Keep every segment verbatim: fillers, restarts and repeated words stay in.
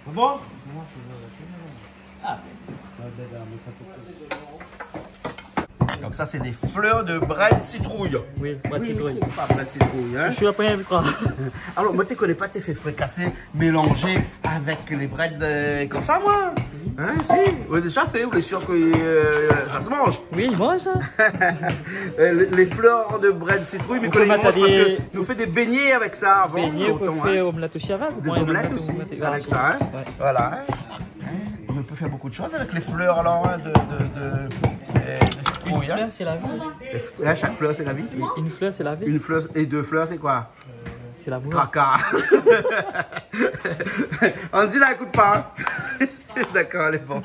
Bon ? Donc ça, c'est des fleurs de brède citrouille. Oui, brède citrouille. Oui, pa brède citrouille, hein. Je suis après un trois. Alors, moi, tu connais pas, tu fais fricassé mélangé avec les brèdes, euh, comme ça, moi. Hein, si, oui, déjà fait, on est sûr que, euh, ça se mange. Oui, je mange ça. Euh, les, les fleurs de brède citrouille, mais on peut mettre des, parce que nous fait des beignets avec ça avant, beignets, on peut faire omelette aussi avec. Des omelettes aussi, avec ça, hein. Voilà, hein. On peut faire beaucoup de choses avec les fleurs, alors, hein, de, de, de, euh, de citrouille, hein. Une fleur, c'est la vie. Les f-, hein, chaque fleur, c'est la vie. Une fleur, c'est la vie. Une fleur et deux fleurs, c'est quoi ? C'est l'amour. Traka. Andy la, ékout pa, hein. D'accord, allez, bon.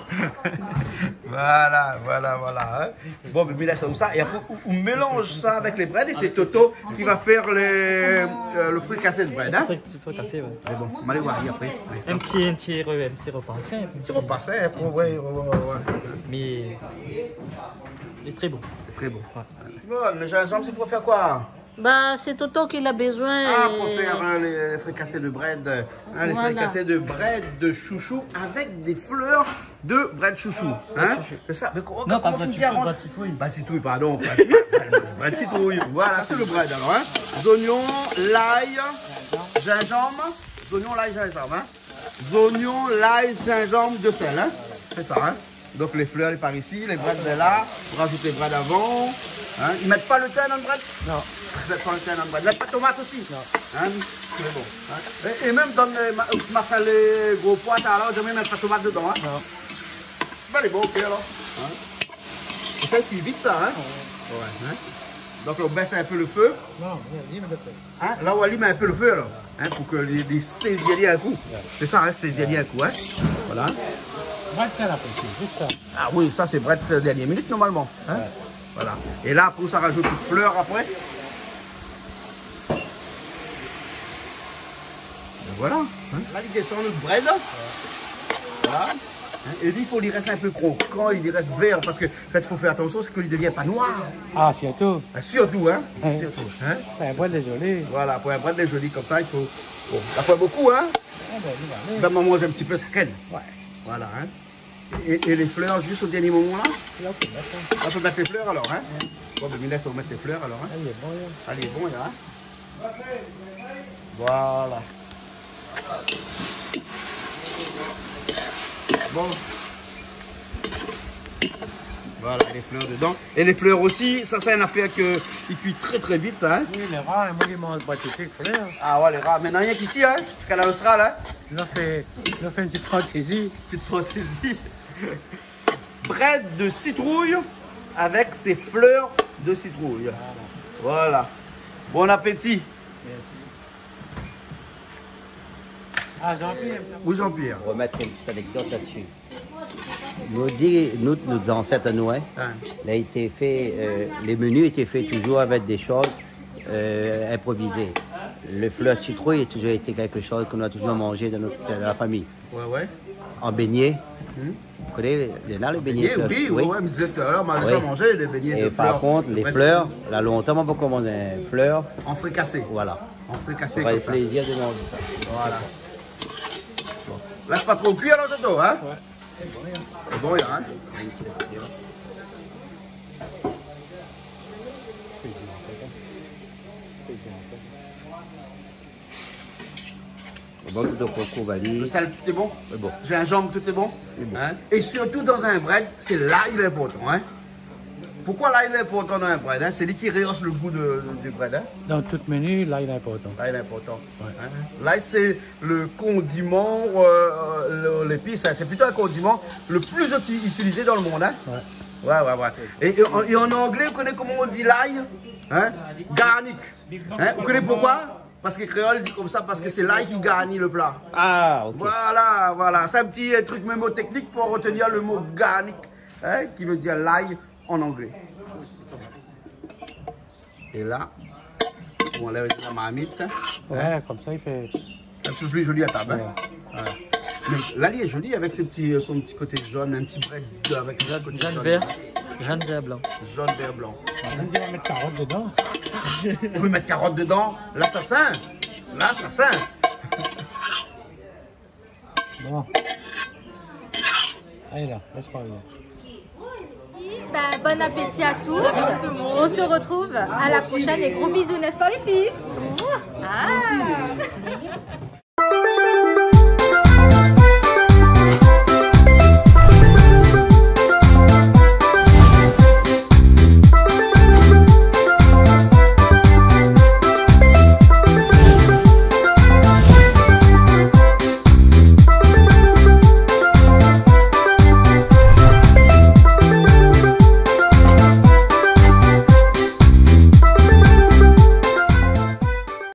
Voilà, voilà, voilà, hein. Bon, ben, mi lès sa. Et après, on, on mélange ça avec les brèdes et c'est Toto qui va faire les, euh, le fricassé de brède, hein. Fri-, fricassé, ouais. Mais bon, on va aller voir après. Un petit, un petit re-, un petit repas simple. Un petit repas simple, ouais, ouais, ouais, ouais. Mais il est très bon. C'est très bon. Ouais. Simone, le gingembre, c'est pour faire quoi ? Bah, c'est Toto qui l'a besoin. Ah, pour faire, euh, les, les fricassés de brède, hein, les fricassés de brède de chouchou avec des fleurs de brède chouchou, hein ? Brède chouchou. C'est ça. Mais comment, pas brède chouchou, brède citrouille. Brède citrouille, pardon. Brède, brède, brède citrouille. Voilà, c'est le brède alors, hein. Oignons, l'ail, gingembre. Oignons, l'ail, gingembre, hein. Oignons, l'ail, gingembre, de sel, hein. C'est ça, hein. Donc les fleurs, lé par isi, les brèdes, lé la. Ou rajout les brèdes avant. Hein. I mèt pa le tin dan brèd ? Non. I mèt pa le tin dan brèd. I mèt pa tomat osi ? Non. Hein. Mais bon, hein. Et, et même dans le ma-, massalé gro poi, alors, jamais mettre pas tomate dedans, hein. Non. Ben, lé bon, ok, alors. Hein. Et ça, il cuit vite, ça, hein ? Ouais. Ouais, hein. Donc, on baisse un peu le feu. Non, non, dis-moi de faire. Hein, la, ou alim in pé lo fé, alor, hein, pou ke li, li sézi ali in kou. Ouais. Sé sa, hein, sézi ali in kou, hein. Voilà. Brèd sa, la, sé zis sa. Ah oui, sa, sé brèd sa, dernié minit, normalman, hein. Ouais. Voilà. É la, apré, sa rajout flèr apré. É voilà, hein. La, li désann nout brèd, la. Ouais. Voilà. Hein, é li, fo li rès in pé krokan, li rès vèr, parske, an fèt, fo fé atansion, sé ke li devien pa noir. Ah, sirtou. Ah, sirtou, hein. Ouais. Sirtou, hein. Pou in brèd lé zoli. Voilà, pou in brèd lé zoli konmsa, i fo, bon, sa fé bokou, hein. Ah, ben, li va alé. Ben, manz in ti pé, sa kèl. Ouais. Voilà, hein. É, é lé flèr, zis o dernié moman, la ? La, ou pé mèt, hein. La, fo mèt lé flèr, alor, hein. Ouais. Bon, ben, mi lès aou mèt lé flèr, alor, hein. Ah, lé bon, la. Ah, lé bon, la, hein. Voilà. Bon. Voilà, lé flèr dedan. É lé flèr osi, sa, sé in afèr ke i kui trè, trè vit, sa, hein. Oui, lé ra, hein. Moin, mi manz pa tout lé flèr. Ah ouais, lé ra. Mé na rienk isi, hein, Kanal Austral, hein. Nou la fé, nou la fé in ti fantézi. Ti fantézi. Brèd de sitrouy avèk sé flèr de sitrouy. Voilà. Voilà. Bon apéti. Mèrsi. Ah, Jean-Pierre. Oui, Jean-Pierre. Remèt in ti anekdot la-dsi. Nou di, nou, nout zansèt anou, hein, la été fé, euh, lé meni été fé touzour avèk dé shoz, euh, inprovizé. Lé flèr sitrouy la touzour été kékshoz ke nou la touzour manzé dan nout, dan la famiy. Ouais, ouais. An bégné. Hmm. Ou koné, néna lé bégné flèr. Bégné, oui, oui, ouais, mi dizé talèr, ma déza manzé lé bégné de flèr. É par kont, lé flèr, la lontan, moin la pankor manz flèr. An frikasé. Voilà. An frikasé konmsa. Sa fé plézir de manzé sa. Voilà. Bon. Lès pa tro kui, alor, Toto, hein ? Ouais. Sé bon, la, hein ? Bon, tout o konkou, va dir. Lo sèl, tout lé bon ? Lé bon. Zinzanm, tout lé bon ? Lé bon. Hein ? É sirtou dan in brèd, sé lay lé inportan, hein ? Poukoi lay lé inportan dan in brèd, hein ? Sé li ki réhos lo gou de, de, de brèd, hein ? Dan tout meni, lay lé inportan. Lay lé inportan. Ouais. Hein ? Lay, sé lo kondiman, euh, lo, lépis, hein. Sé plito in kondiman lo pli uti-, itilizé dan lo mond, hein ? Ouais. Ouais, ouais, ouais. É, é an, é an anglé, ou koné koman i di lay ? Hein ? Garlic. Hein ? Ou koné poukoi ? Parske kréol i di konmsa, parske sé lay ki garni lo pla. Ah, ok. Voilà, voilà. Sé in ti, euh, truk mémoteknik pou retenir lo mo garlic, hein, ki vé dir lay an anglé. É la, ou anlèv la marmit, hein. Ouais, konmsa, i fé in pé pli zoli a tab, hein. Ouais. Ouais. Mé la, li lé zoli avèk son ti, son ti koté zone, in ti brèd avèk son koté zone. Zone vèr. Zone vèr blan. Zone vèr blan. Ou pé mèt karot dedan. Ou pé mèt karot dedan. Lasasin. Lasasin. Bon. Allez là, laisse parler. Ben, bon appétit à tous. On se retrouve à la prochaine et gros bisous, n'est-ce pas les filles ? Ah.